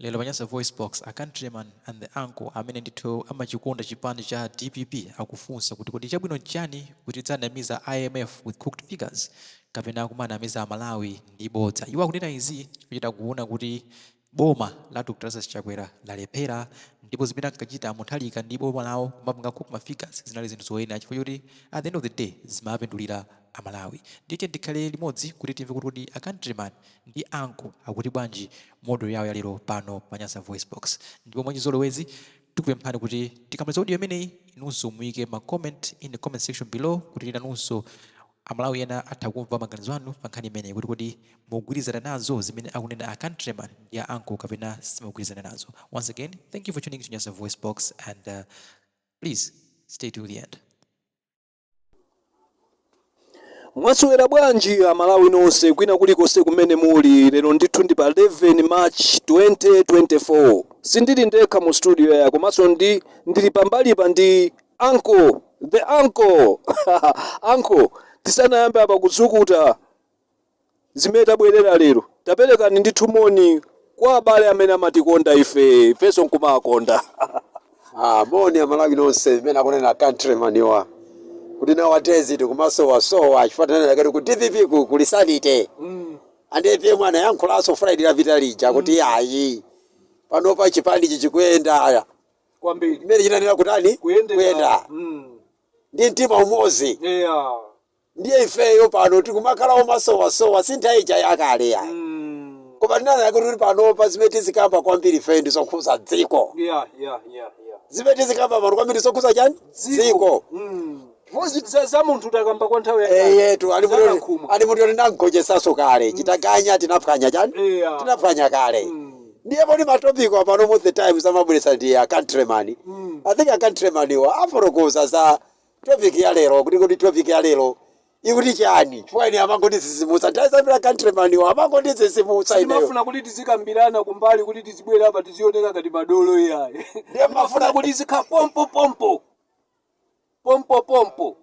Lero pa Nyasa VoiceBox, a Countryman and the Uncle amene ndithu amachikonda chipani cha dpp akufunsa kuti kodi chabwino nchani kuti tidzanamiza IMF with cooked figures kapena kumanamiza Amalawi ndi bodza? Iwo akunena izi kuchita kuona kuti boma la Dr Lazarus Chakwera lalephera ndipo zimene ankachita a Mutharika ndi boma lawo kumapanga cook ma figures zinali zinthu zoyenera chifukwa choti at the end of the day zimawapindulira Amalawi. Ndiye tiyeni tikhale limodzi kuti timve kuti kodi a Countryman ndi Uncle akuti bwanji mu audio yawo ya lero pano pa Nyasa VoiceBox. Ndipo mwachizolowezi tikupemphani kuti tikamaliza audio imeneyi inunso muike ma comment in the comment section below kuti nanunso Amalawi ena atha kumva maganizo anu pa nkhani imeneyi kuti kodi mukugwirizana nazo zimene akunena a Countryman ndi a Uncle kapena simukugwirizana nazo. Once again, thank you for tuning to Nyasa VoiceBox and please stay till the end. Mwaswera bwanji amalawi nonse kwina kulikonse kumene muli lero ndithu ndi pa 11 March 2024 sindili ndekha mu studio ya komanso ndi ndili pambalipa ndi uncle the uncle uncle tisanayambe apa kuzukuta zimene tabwerera lero taperekani ndithu moni kwa abale amene amatikonda ife ifenso nkumakonda. Ah, moni amalawi nonse imene akunena Countryman wa kuti nowadays tikumasowasowa chifukwa tinanena kati ku DPP kuli sanity and APM anayankhulanso Friday lapita lija kuti ayi, panopa chipanichi chikuyenda kwambiri imene chinanena kutani kuyenda ndi mtima umodzi. Ndiye ifeyo pano tikumakhala omasowasowa, si nthawi ija yakale yayi, koma tinanena kuti panopa zimene tizikamba kwambiri ifeyo ndi zokhuza dziko. Zimene tizikamba pano kwambiri zokhuza chani? Dziko. Za munthu takamba kwa nthawi yayitali. Eyetu ali Zanankhumwa. Ali muti tinamgonjetsanso kale chitaganya tinaphwanya chani? Tinaphwanya kale. Ndiye poti ma topic apano most the times amabweretsa ndi a Countryman. I think a Countryman wa afotokoza za topic ya lero kuti topic ya lero ikuti chani, chifukwa ine amangonditsitsimutsa nthawi zambiri. A Countryman wa amangonditsitsimutsa ineyo. Timafuna kuti tizikambirana kumbali kuti tizibwera apa tizioneka ngati madolo iyayi. Ndiye timafuna kuti zikhala pompo pompo pompo pompo.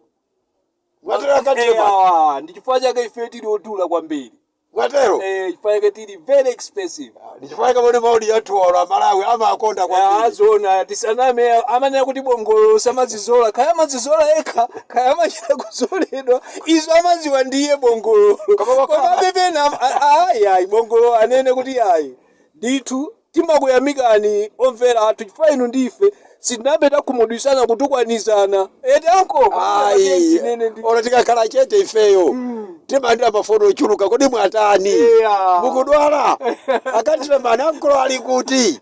Mwatero a Countryman? Eya, ndi chifukwa chake ife tili odula kwambiri. Mwatero? Eh, chifukwa chake tili very expensive. Ndi chifukwa chake pone ma audio athu olo Amalawi amakonda kwambiri. Azona tisaname, amanena kuti bongololo samazizola, kaya amazizola yekha kaya amachita kuzoledwa, izo amaziwa ndiye bongololo. Komabe pena ayi ayi, bongololo anene kuti ayi ndithu. Timakuyamikani omvera athu chifukwa inu ndife sitinambe takhumudwisana kutukwanizana, eti uncle? Ayi, olo tikakhala chete ifeyo timalandira mafoni ochuluka: "Kodi mwatani? Mukudwala? A Countryman, uncle ali kuti?"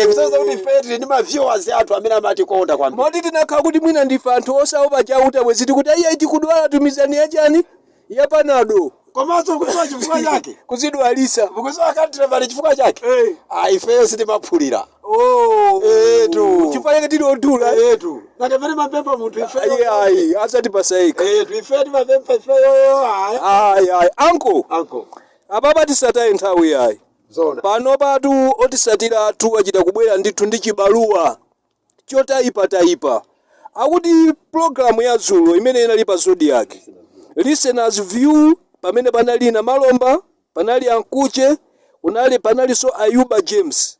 Kusonyeza kuti ifeyo tili ndi ma viewers athu amene amatikonda kwambiri. Moti tinakhala kuti mwina ndife anthu osaopa Chauta bwezi tikuti ayi, tikudwala, tumizani yachani, ya Panado. Komanso kudziwa chifukwa chake? Kuzidwalisa. Mukudziwa Countryman chifukwa chake? Eh. Ah, ifeyo sitimaphulira. Oh. Etu. Chifukwa chake tili odula. Etu, nanga pene mapempha munthu ifeyo? Ayi ayi, asatipasa yekha. Etu, ifeyo timapempha ifeyoyo aya. Ayi ayi, uncle. Uncle. Apapa tisataye nthawi yayi. Zona. Pano patu otisatira athu achita kubwera ndithu ndi chibaluwa chotayipatayipa, akuti pulogalamu ya dzulo imene inali pa Zodiak, Listeners View, pamene panali na Malomba, panali Ankuche, kunali panalinso Ayuba James,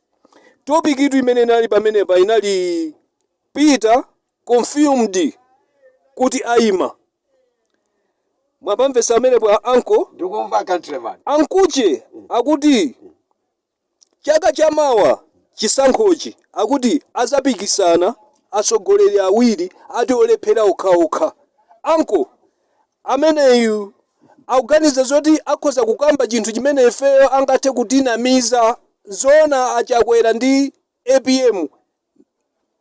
topic itu imene inali pamenepa inali "Peter confirmed kuti ayima". Mwapamvesa amenepo, uncle? Ndikumva, Countryman. Ankuche akuti chaka chamawa chisankhochi akuti azapikisana atsogoleri awiri ati olephera okhaokha. Uncle, ameneyu akuganiza zoti akhoza kukamba chinthu chimene ifeyo angathe kutinamiza zona? Achakwera ndi APM,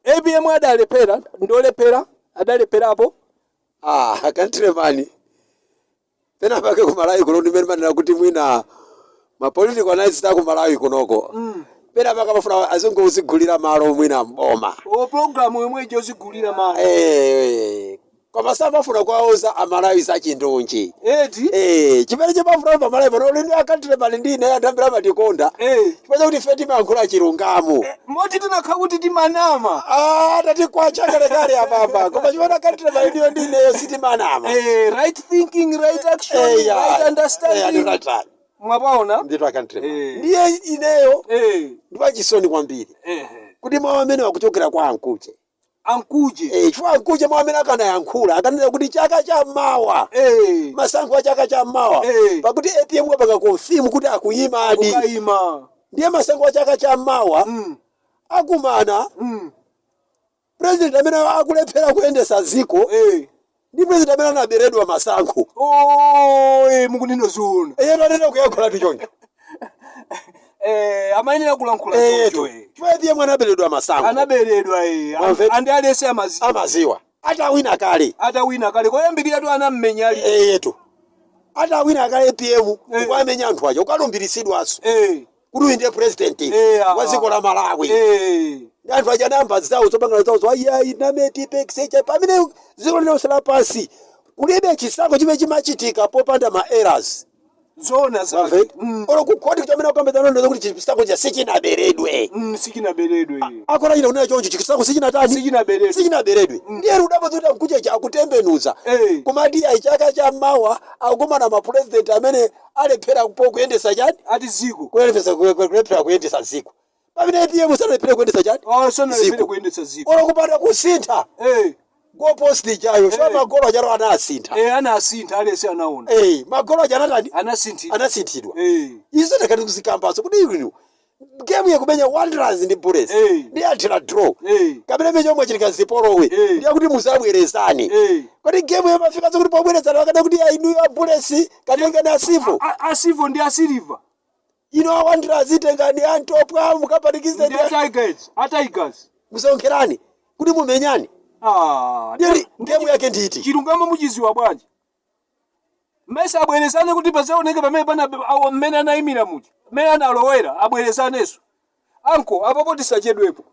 APM adalephera, ndolephera, adalepherapo? Ah, Countryman, pena pake kumalawi kuno ndimene manena kuti mwina ma political analysts aku Malawi kunoko pena pake amafuna azingozigulira malo mwina mboma. O, program yomwe ichozigulira malo. Eh, koma samafuna kuwauza Amalawi za chindunji. Eti. Eh, chimene chimafuna pamalawi pano uli a Countryman ndi ine, anthu ambiri amatikonda chifukwa chakuti ife timayankhula chilungamo. Moti tinakhala kuti timanama? Ah, tatikwacha kalekale apapa, koma chimene a Countryman ndiyo ndi ineyo sitimanama. Right thinking, right action, right understanding. Mwapaona? Ndithu a Countryman. Eh. Ndiye ineyo ndipake. Mwachisoni kwambiri kuti mawu amene akuchokera kwa Ankuche. Ankuje. Chifukwa Ankuche mawu amene akanayankhula akanena kuti chaka cha mawa, masankho a chaka cha mawa, pakuti APM apanga confirm kuti akuyimadi. Kukayima. Ndiye masankho a chaka cha mawa akumana president amene akulephera kuyendesa ziko ndi president amene anaberedwa masankho. Oh, mukunena zoona. Iye tanena kuyankhula choncho. Amayenera kulankhula choncho. Chifukwa APM anaberedwa masankho. Anaberedwa. Mwamveti? Andi alese amaziwa. Amaziwa atawina kale. Atawina kale, koyambirira tu anammenya ali. Eyetu, atawina kale APM, kukamenya anthu aja, ukalumbiritsidwanso kuti uyu ndiye president wa dziko la Malawi. Ndi anthu aja anayamba zawo zopangana zawo ayiayi nameti pexecha, pamene dziko lilonse lapansi kulibe chisankho chimene chimachitika popanda ma errors. Zona zake. Mwamveti? Olo kukhoti chamene akukambedzana ndo kuti chisankho cha sichinaberedwe. Sichinaberedwe. Akona china kunena choncho, chisankho sichinatani? Sichinaberedwe. Sichinaberedwe. Ndiye udabo kuti Mkuchecha akutembenuza kumati ayi, chaka cha mawa akukumana ma president amene alephera po kuyendesa chani? Ati ziko. Kulephera kuyendesa ziko, pamene APM sanalephere kuyendesa chani? Oh, sanalephere Ziko. kuyendetsa ziko. Olo kupanda kusintha goalpost ijayo, chifukwa magolo achalo anasintha. Anasintha, alese anaona. Magolo aja anatani? Anasinthidwa. Anasinthidwa. Izo takati kuzikambaso kuti inu game yekumenya Wanderers ndi Bullets ndi athira draw kapena imene chomwe chitika zipolowe, ndiye kuti muzabwerezani. Kodi game yamafikaso kuti pobwerezana wakada kuti inu a Bullets katengani a Civo? A Civo ndi a Silver. Inu a Wanderers tengani a Ntopwa mukapatikize. Ndi a Tigers, a Tigers. Musonkherani kuti mumenyani. Ndiye game yake nditi? Chilungamo muchiziwa bwanji? Mese abwerezane kuti pazaoneke pamene pana awo mmene anayimira muja, mmene analowera, abwerezanenso. Anko, apopo tisachedwepo.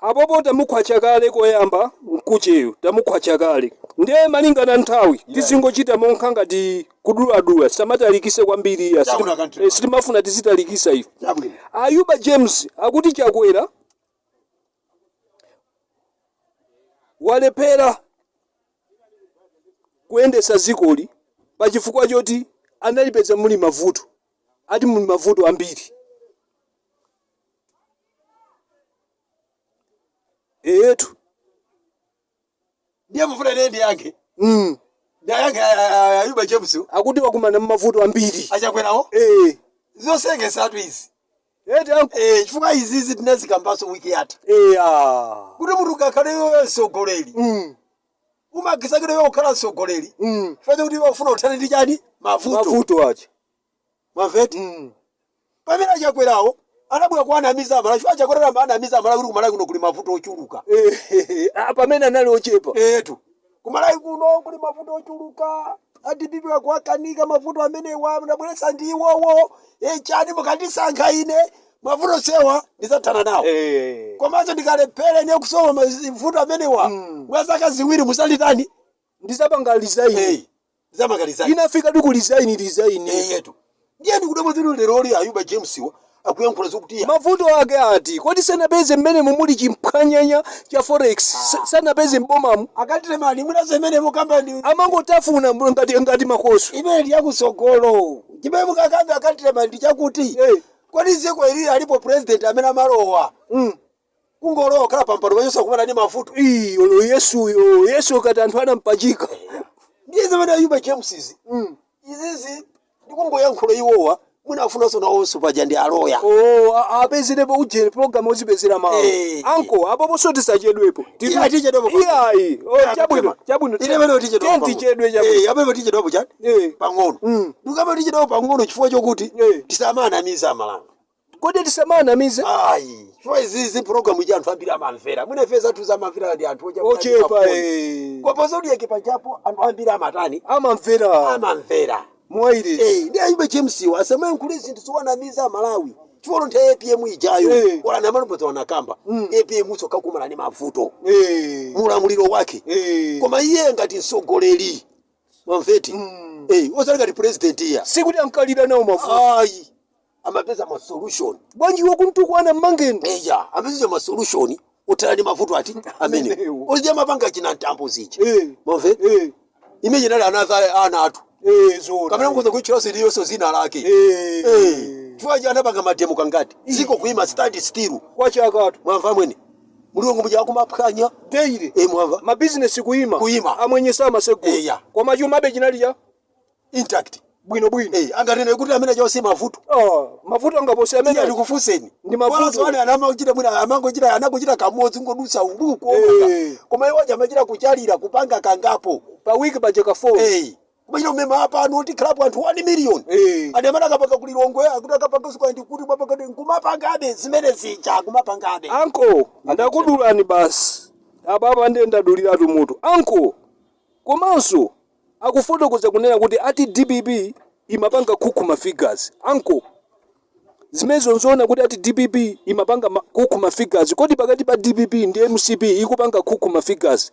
Apopo tamukhwacha kale koyamba Mkucheyo, tamukhwacha kale. Ndiye malingana nthawi tizingochita monkha ngati kuduladula, samatalikise kwambiri iya. Chabwino, country. Sitimafuna tizitalikisa ife. Chabwino. Ayuba James akuti Chakwera walephera kuyendesa zikoli pachifukwa choti analipeza muli mavuto, ati muli mavuto ambiri eyetu. Ndiye mufuna ine ndiyankhe? Ndiyankhe Ayuba James? Akuti wakumana mavuto ambiri. Achakwerawo. Zosengesatu izi. Eti anko? Chifukwa izizi tinazikambaso wiki yatha kuti munthu ukakhale iwe mtsogoleri, umagisakire iwe kukhala mtsogoleri chifukwa chakuti iwe ufuna uthane ndi chani? Mavuto. Mavuto aja. Mwamveti? Pamene Achakwerawo anabwera kuanamiza Amalawi, chifukwa Achakwera anamiza Amalawi kuti kumalawi kuno kuli mavuto ochuluka. Pamene anali ochepa. Etu, kumalawi kuno kuli mavuto ochuluka, a DPP akuwakanika mavuto amenewa, ndabweretsa ndi iwowo. Chani, mukandisankha ine mavuto sewa ndidzathana nawo. Komanso ndikalephere ine kusoma mavuto amenewa mwa zaka 2, musanditani? Ndizapanga resign. Ndizapanga resign. Inafika tu ku resign, resign. Yetu, ndiye ndikudabwa zino leroli Ayuba James wa akuyankhula zokuti Mavuto ake ati kodi sanapeze mmene mumuli chimphwanyanya cha forex, sanapeze mbomamu? Akatilemani mwina zimene mukamba ndi Amangotafuna ngati makoso. Imene ndi yakusogolo. Chimene mukakambe akatilemani ndi chakuti kodi dziko ili alipo president amene amalowa, kungolowa kukhala pampando pachonse kumana ndi mavuto? Iyo Yesuyo, Yesu kati anthu anampachika. Ndiye zimene Ayuba James izi izizi ndikungoyankhula iwowa, mwina afunanso nawonso paja ndi aloya. Oh, apezerepo ujeni program ozipezera mawu. Anko, apopo tisachedwepo. Iya, tichedwepo. Iyayi. Oh, chabwino, chabwino. Ine pamene tichedwepo. Tiye tichedwe, chabwino. Apamene tichedwepo chani? Pang'ono. Ndikukambe tichedwepo pang'ono chifukwa chokuti tisamanamiza Amalawi. Kodi tisamanamize? Ayi, chifukwa izizi program iji anthu ambiri amamvera. Mwina ife zathu zamamvera ndi anthu ochepa. Ochepa. Koma Zodiak pachapo anthu ambiri amatani? Amamvera. Amamvera. Mwaire. Ndi Ayuba James wa asamayankhule zinthu zowanamiza Amalawi, chifukwa nthawi APM ijayo wala namalomboza wanakamba APM sokakumana ndi mavuto mulamuliro wake, koma iye ngati mtsogoleri, mwamveti? Osati ngati president iya. Sikuti ankalira nawo mavuto. Ayi, amapeza ma solution. Bwanji iwo kuntukwana mmangeni? Eya, amapeza ma solution othana ndi mavuto ati amene Amenewo. ozija mapanga china ntambo zija. Mwamveti? Imene inali ana ana athu Zona. Kapena ngoza kuitchula iliyonso zina lake. Chifukwa anapanga mademo kangati ziko kuima stand still Kwa chakatu. Mwamva mwene, mulungu muja akumaphwanya. Daily. Eh, mwamva. Mabizinesi kuima. Kuima. Amwenye samasegula. Eya. Koma chumabe chinali cha intact. Bwinobwino. Eh, angatene kuti amene chose mavuto. Ah, mavuto angapose amene. Iye ndikufunseni. Ndi mavuto. Wala wale anamachita mwina amangochita anakuchita kamodzi ngodusa ubuku. Koma iwo aja amachita kuchalira kupanga kangapo. Pa wiki paja ka 4. Eh. Kumachita umema pano tikhalapo anthu 1 million. Adi amene akapanga kulilongwe akuti akapanga siku ndi kuti mwapanga ndi kumapangabe zimene zija kumapangabe. Anko, ndakudulani basi. Apapa ndiye ndaduliratu mutu. Anko, komanso akufotokoza kunena kuti ati DPP imapanga cook ma figures. Anko, zimenezo nzoona kuti ati DPP imapanga cook ma figures? Kodi pakati pa DPP ndi MCP ikupanga cook ma figures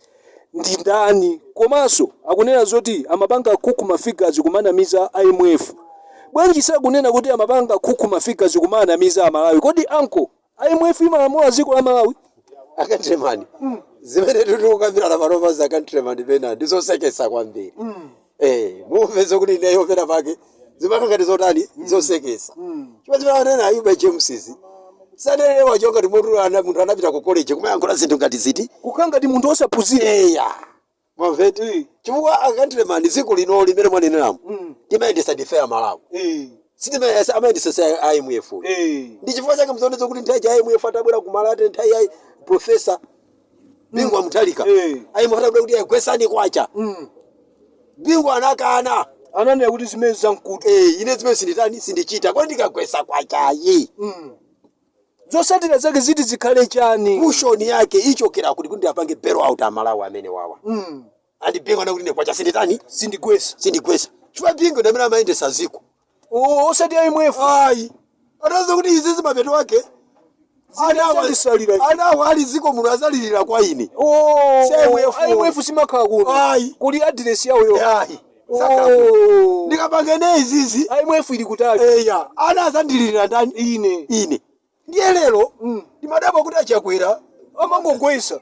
ndi ndani? Komanso akunena zoti amapanga cook ma figures kumanamiza IMF. Bwanji sakunena kuti amapanga cook ma figures kumanamiza Amalawi? Kodi anko, IMF imalamula dziko la Malawi? A countryman, zimene tikukambirana panopa za countryman pena ndizosekesa kwambiri. Eh, mumveze kuti ineyo pena pake zimakhala ngati zotani, zosekesa. Chifukwa zimene anena Ayuba James izi sanene wacho ngati munthu anapita ku college kumayankhula zinthu ngati ziti. Kukhala ngati munthu osaphunzira. Eya, mwamveti, chifukwa a countryman, dziko lino limene mwaneneramo timayendesa ndife a Malawi, sitimayesa amayendesa sa IMF. Ndi chifukwa chake mzaonetsa kuti nthawi ya IMF atabwera ku Malate, nthawi ya Professor Bingu wa Mutharika, IMF atabwera kuti ayigwesani kwacha, Bingu anakana. Ananena kuti zimene zamkutu. Eh, ine zimene sinditani, sindichita. Kodi ndikagwesa kwachayi, zotsatira zake ziti zikhale chani? Cushion yake ichokera kuti kuti apange bail out Amalawi amene wawa. Andi Bingu anakuti ine kwacha sinditani? Sindigwesa. Sindigwesa, chifukwa Bingu ndi amene amayendesa ziko. Oh, osati IMF. Ayi, ataza kuti izi zimapeto ake Zinasalira. anawo ali ziko muno azalirira kwa ine. Oh, Si IMF. IMF simakhala kuno. Ayi. Kuli adiresi yawo. Ayi. Oh. Ndikapange ne izizi, IMF ili kutali. Eya, ana azandilirira ndani? Ine. Ine. Ndiye lero ndimadabwa kuti achakwera amangogwesa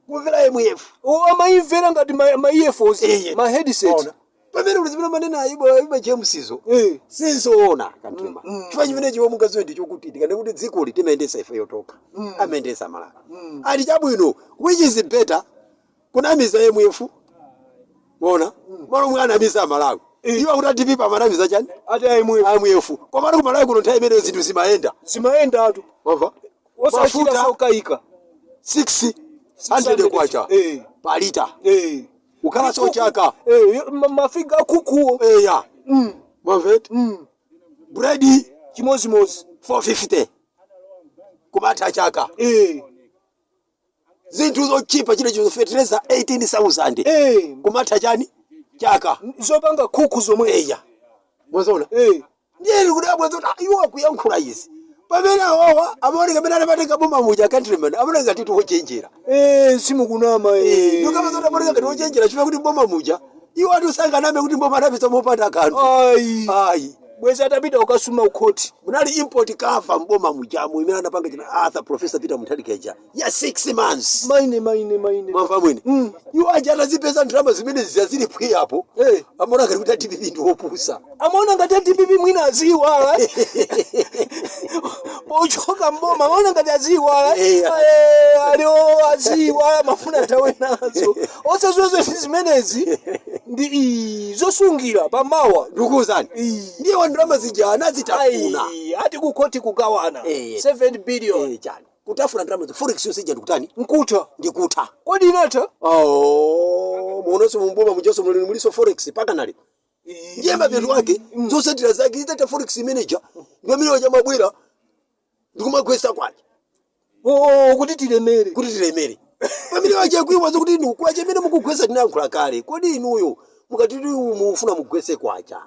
kumvera IMF. Oh, amaimvera ngati ma earphones, ma headset. Ona. Pamene kuti zimene manena Ayuba James izo sizoona, countryman. Chifukwa chimene chiwo mungaziwe ndi chokuti tikane kuti dzikoli timayendesa ife yotoka, amayendesa Malawi. Ati chabwino, which is better, kunamiza IMF mona malo mwe anamiza Malawi? Iwo akuti DPP amanamiza chani? Ati IMF. IMF. Komano ku Malawi kuno nthawi imeneyo zinthu zimayenda. Zimayendatu. Wamva? Osachita Mafuta sokayika. 600 kwacha pa lita. Ukhala sochaka. Eh, mafiga akukuwo. Eya, mwamveti? Bredi chimozimozi. 450 kumatha chaka. Zinthu zochipa chile chizo, fertilizer 18,000 kumatha chani, chaka. Zopanga cook zomwe. Eya, mwazoona? Eh. Ndiye kudabwa zoti iwo akuyankhula izi pamene awawa amaoneka amene anamatenga boma muja, countryman, amaoneka ngati tiwochenjera. Eh, simukunama, eh. Ndikama zoti amaoneka ngati wochenjera chifukwa kuti boma muja iwo ati usanganame kuti boma anapita mopanda kanthu. Ayi. Ayi. Bwezi atapita ukasuma ukhoti. Munali import cover mboma mujamu imene anapanga china Arthur Professor Peter Mutharika ya 6 months. Maine, maine, maine. Mwamva mwene? Iwo aja atazipeza ndalama zimene zili phwiyapo, amaona ngati kuti a DPP ndi wopusa. Amaona ngati a DPP mwina aziwala pochoka mboma, amaona ngati aziwala. Aliwo aziwala, mafuna athawe nazo osaziwa zoti zimenezi ndi zosungira pamawa. Ndikuwuzani, ndiye ndalama zija anazitafuna. Ai, ati kukhoti kugawana 7 billion. Eh, chani, kutafuna ndalama, forex yonse ija ndikutani? Nkutha. Ndikutha. Kodi inatha? Oh, muononso mumboma mujonso muli muliso forex pakanali. Ndiye mapeto ake zotsatira zake itata forex manager ndi amene wachamabwera ndikumagwesa kwacha. Oh, kuti tilemere. Kuti tilemere, pamene wachakuiwa zokuti inu kwacha imene mukugwesa, tinayankhula kale, kodi inuyo mukatiti mufuna mugwese kwacha,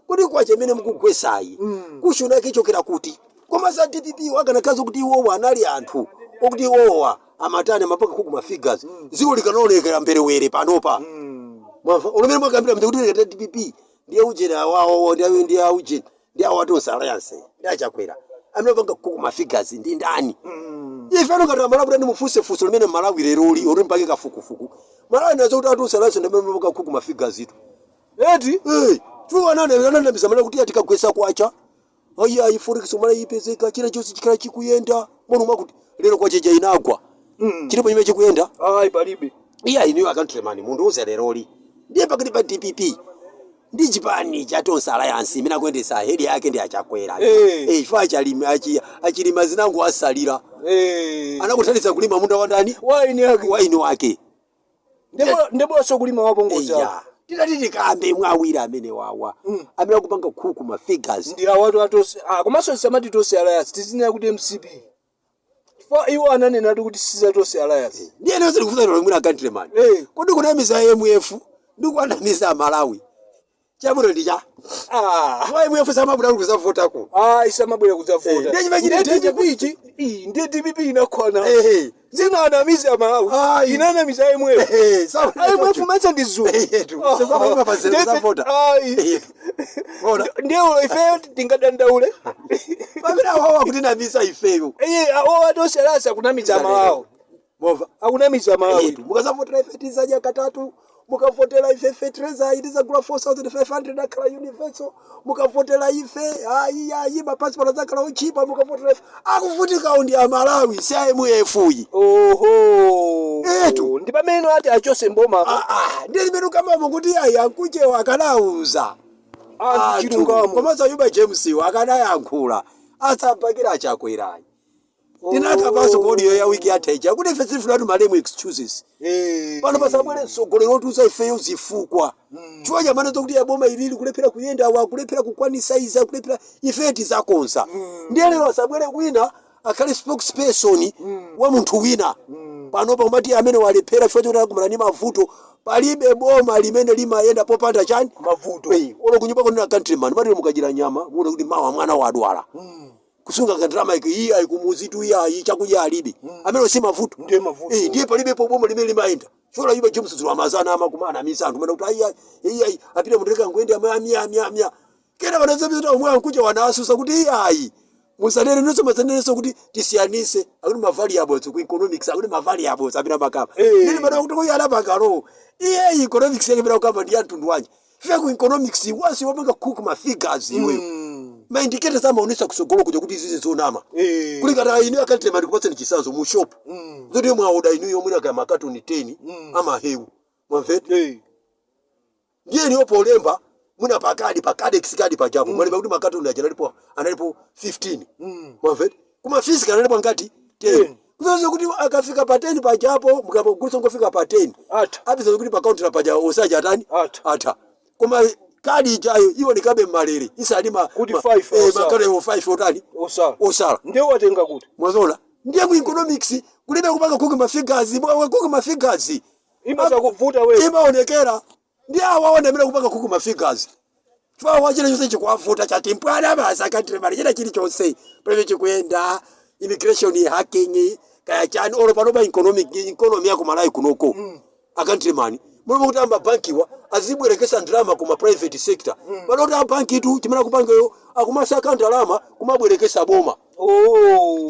kodi kwacha imene mukugwesayi cushion yake ichokera kuti? Koma za DPP wakanakhaza kuti iwowa anali anthu okuti iwowa amatani, amapanga cook ma figures, dziko likanaonekera mberewere panopa. Mwamva ulumene mwakambira mte kuti leketa DPP ndiye ujeni awawo, ndiye aujeni, ndiye awa Tonse Alliance, ndiye achakwera amene apanga cook ma figures ndi ndani? Ife ano ngati Amalawi kuti mufunse funso limene Malawi leroli ori mpake kafukufuku Malawi nazo kuti a Tonse Alliance ndi amene apanga cook ma figures itu. Eti. Eh, chifukwa ananamiza Malawi kuti atikagwesa kwacha Ayi, ayi, forex umala ipezeka, china chonse chikhala chikuyenda mono mwakuti lero kwacheja inagwa. Chilipo chimene chikuyenda? Ayi, palibe. Iya, inuyo a countryman, mundiuze leroli, ndiye pakati pa DPP ndi chipani cha Tonse Alliance imene akuyendesa, head yake ndi Achakwera. Chifukwa achilima zinango asalira. Anakuthandiza kulima munda wa ndani? Waini yake. Waini wake. Ndebwaso kulima wapongoza. Iya, titati tikambe mwawiri amene wawa amene akupanga cook ma figures Ndi awatu atonse. Ah, komanso samati Tonse Alliance, tizinena kuti MCP, chifukwa iwo ananenatu kuti siza Tonse Alliance. Ndiye nonse ndikufunsa lero mwina, countryman, kodi kunamiza IMF ndi kuanamiza Malawi, chabwino ndi cha IMF samabwera kuzavotako? Ah, isamabwera kudzavota. Ndiye chimene chili Ndiye danger. DPP ichi, iyi, ndiye DPP inakwana. Zinanamiza Malawi. Ayi. Inanamiza IMF. IMF mansa ndi zulu. Etu, sikuwa pa zero zavota. Ayi. Ona. Ndiye ulo ife tingadandaule. Pamene awawa kutinamisa ifeyo. Iye awo atonse Alliance akunamiza Malawi. Mova. Akunamiza Malawi. Etu, mukazavotera ife tizadya katatu, mukavotera ife fetereza tizagula 4500 akhala universal, mukavotera ife, ayi ayi, mapasipoti azakhala ochipa, mukavotera ife. Akuvutikawo ndi Amalawi, si IMF yi. Oho. Etu. Ndi pamene ati achose mboma. Ah, ah, ndiye limene ukamamo kuti ayi, ankuchewa akanauza anthu chilungamo. Komanso Ayuba James iwo akanayankhula asapakira Achakwerayi. Tinakapanso kodiyo ya wiki yatha ija kuti ife sitifuna malemu excuses. Pano pasabwere mtsogoleri wotiuza ifeyo zifukwa, chifukwa chamene zokuti yaboma ilili kulephera kuyenda, awa kulephera kukwanisa iza, kulephera, ife tizakonza. Ndiye lero asabwere wina akhale spokesperson wa munthu wina panopa umati amene walephera chifukwa choti akumana ndi mavuto. Palibe boma limene limayenda popanda chani? Mavuto. Olo kunyumba konena, countryman, matero mukachira nyama muone kuti mawa mwana wadwala, kusunga kandrama iki, iye ayi, kumuzitu iye ayi, chakudya alibe, amene si mavuto? Ndiye mavuto. Ndiye palibe boma limene limayenda. Chola Yuba James zuwa mazana amakumana amisanthu mana kuti ayi ayi ayi, apite mutereka ngwende ama amya amya amya kena vanazapita omwe ankuja wanasusa kuti iye ayi, musanene nonso, masanenenso kuti tisiyanise, akuti ma variables ku economics, akuti ma variables apita makapa. Ndili mana kuti kuyi anapangalo iye economics yake pita kukamba ndi ya mtundu wanji? Fika ku economics wasi wapanga cook ma figures iweyo, ma indicators amaonesa kusogolo kuja kuti izizi zonama. Kuli kata inu akantema, ndikupatseni chisanzo, mu shop zoti mwaoda inuyo mwina ka makatoni 10 amahewu, mwamveta? Ndiye niyo polemba mwina pakadi pakadi kadi pajapo mwalemba kuti makatoni aja analipo 15, mwamveta? Kuma physical analipo ngati 10. 10. Kuzozo kuti akafika pa 10 pajapo, mukapogulitsa ngofika pa 10, Atha. apeza kuti pa counter paja osaja atani? Atha. Atha. Koma kadi ijayo iwonekabe mmalere isali ma Kuti five osala. Makatoni 5 otani? Osala. Osala. Ndiye watenga kuti? Mwazoona, ndiye ku economics kulibe kupanga cook ma figures. Cook ma figures Imaza kuvuta wewe. Imaonekera ndi awa amene kupanga cook ma figures, chifukwa china chonse chikuwavuta chati mpwana basa country mali china chilichonse pamene chikuyenda, immigration hacking kaya chani, olo panopa economy ya kumalawi kunoko, a countryman, mulipo kuti amabankiwa azibwerekesa ndalama kuma private sector. Pano kuti abanki tu chimene akupangayo akumasaka ndalama kumabwerekesa boma.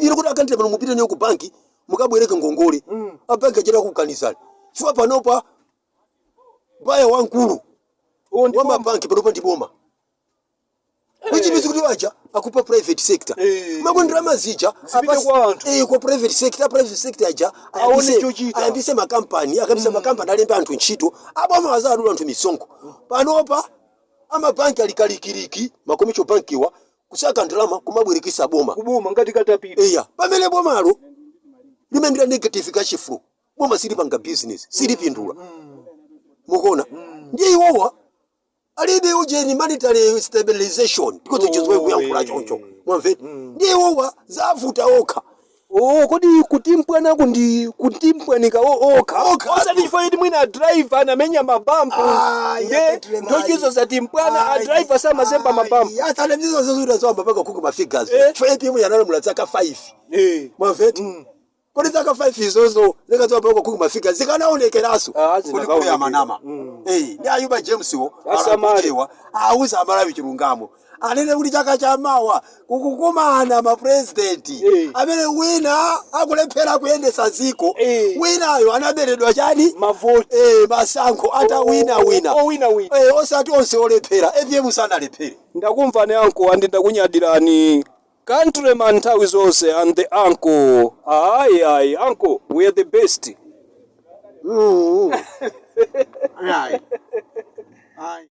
Ino kuti a countryman mupite niyo ku banki mukabwereke ngongole, abanki achita kukanizani, chifukwa panopa baya wamkulu Uwo ndi wa boma. Mabanki panopa ndi boma, which means kuti waja akupa private sector mako ndalama zija Zipite kwa anthu. Kwa private sector, private sector aja Aone chochita. Ayambise makampani, akambise makampani, alembe anthu ntchito, aboma azadula anthu misonkho. Panopa amabanki alikalikiliki, ma commercial bankiwa, kusaka ndalama kumabwerekesa boma. Kuboma ngati katapira. Eya, pamene bomalo limendera negative cash flow, boma silipanga business, silipindula. Mukuona, ndiye iwowa alibe ujeni monetary stabilization, tikozo chizwe kuyankhula choncho, mwamveti? Ndiye iwowa zavuta okha. Oh, kodi kutimpwanako ndi kutimpwanika okha? Okha. Osati chifukwa choti mwina driver anamenya mabampu? Nde ndochizo zatimpwana, a driver samazemba mabampu. Asanamizo zozuta zomba paka cook ma figures. Chifukwa APM yanalamula zaka 5, mwamveti? Kodi zaka 5 izozo zikazoba paka cook ma figures zikanaonekeraso Ah, kuti zinakaonekera. kuya manama? Ndi Ayuba James wo Asamale. alakuchewa auza Amalawi chilungamo. Anene kuti chaka chamawa kukukumana mapurezidenti amene wina akulephera kuyendesa dziko, winayo anaberedwa chani? Mavoti. Masankho atawina wina. Owina wina. Osati onse olephera. APM sanalephere. Ndakumvani, uncle, and ndakunyadirani. Countryman nthawi zonse and the uncle. Ayi, ayi, uncle, we are the best. Ayi. Ayi.